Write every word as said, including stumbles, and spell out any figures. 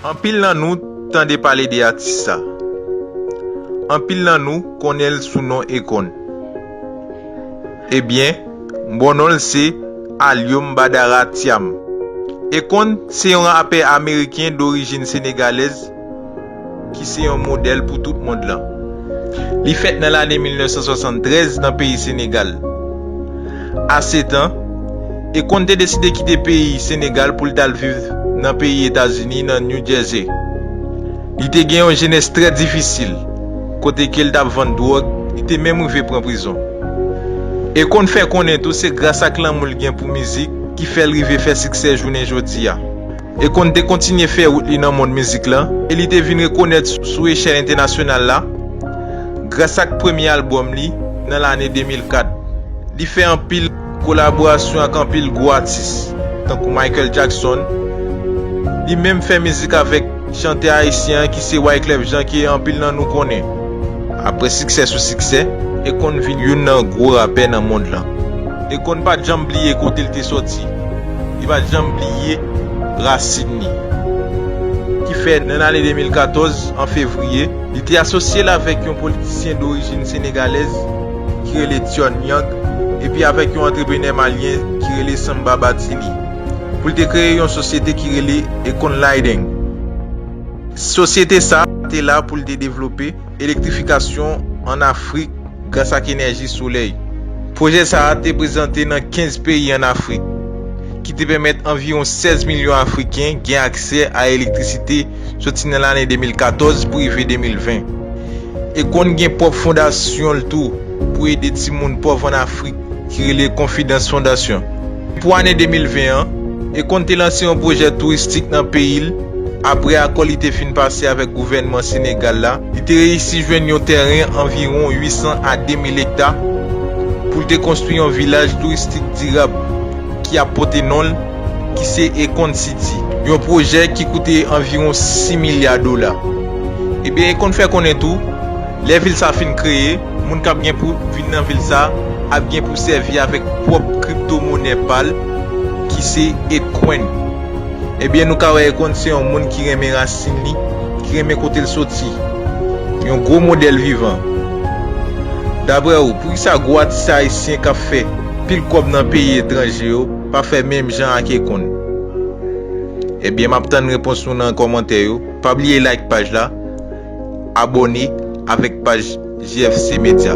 Anpil nan nou tande pale de atis sa. Anpil nan nou konnen l sou non Akon. Ebyen, bon non l se Allium Badara Thiam. Akon se yon rapè ameriken dorijin senegalèz ki se yon modèl pou tout mond lan. Li fèt nan lane mil nèf san swasanntrèz nan peyi Senegal. A sèt an, Akon te deside kite peyi Senegal pou l t al viv nan peyi Etazini, nan New Jersey. Li te gen yon jenès trè difisil, kote ke l t ap vann dwòg, li te menm rive pran prizon. Akon fè konnen tou se gras ak lanmou l gen pou mizik ki fè l rive fè siksè jounen jodi a. Akon te kontinye fè wout li nan mond mizik lan e li te vin rekonèt sou echèl entènasyonal la gras ak premye albòm li nan lane de mil kat. Li fè anpil kolaborasyon ak anpil gwo atis, tankou Michael Jackson. Li menm fè mizik avèk chantè ayisyen an ki se Wyclef Jean ke anpil nan nou konnen. Apre siksè sou siksè, Akon vin youn nan gwo rapè nan mond lan. Akon pa t janm bliye kote l te sòti. Li pa t janm bliye rasin li. Ki fè nan lane de mil katòz, an fevriye, li te asosye l avèk yon politisyen dorijin senegalèz ki rele Thione Niang, epi avèk yon antreprenè malyen ki rele Samba Batili, pou l te kreye yon sosyete ki rele Akon Lighting. Sosyete sa a te la pou l te devlope elektrifikasyon ann Afrik gras ak enèji solèy. Pwojè sa a te prezante nan kenz peyi ann Afrik, ki te pèmèt anviwon sèz milyon Afriken gen aksè a elektrisite soti nan lane de mil katòz pou rive de mil ven. Akon gen pwòp fondasyon l tou pou ede timoun pòv ann Afrik ki rele Confidence Foundation. Pou ane de mil ven an, Akon te lanse yon pwojè touristik nan peyi l. Apre akò li te fin pase avèk gouvènman Senegal la, li te reyisi jwenn yon tèren anviwon uit san a de mil ekta pou l te konstwi yon vilaj touristik dirab ki ap pote non l, ki se Akon City, yon pwojè ki koute anviwon sis milya dola. Ebyen, Akon fè konnen tou, lè vil sa fin kreye, moun k ap gen pou vin nan vil sa ap gen pou sèvi avèk pwòp kriptomonè pa l, ki se Akon. Ebyen, nou ka wè Akon se yon moun ki renmen rasin li, ki renmen kote l soti. Yon gwo modèl vivan. Daprè w, poukisa gwo atis ayisyen k ap fè pil kòb nan peyi etranje yo pa fè menm jan ak Akon? Ebyen, m ap tann repons nou nan kòmantè yo. Pa bliye like paj la, abòne avèk paj J F C Media.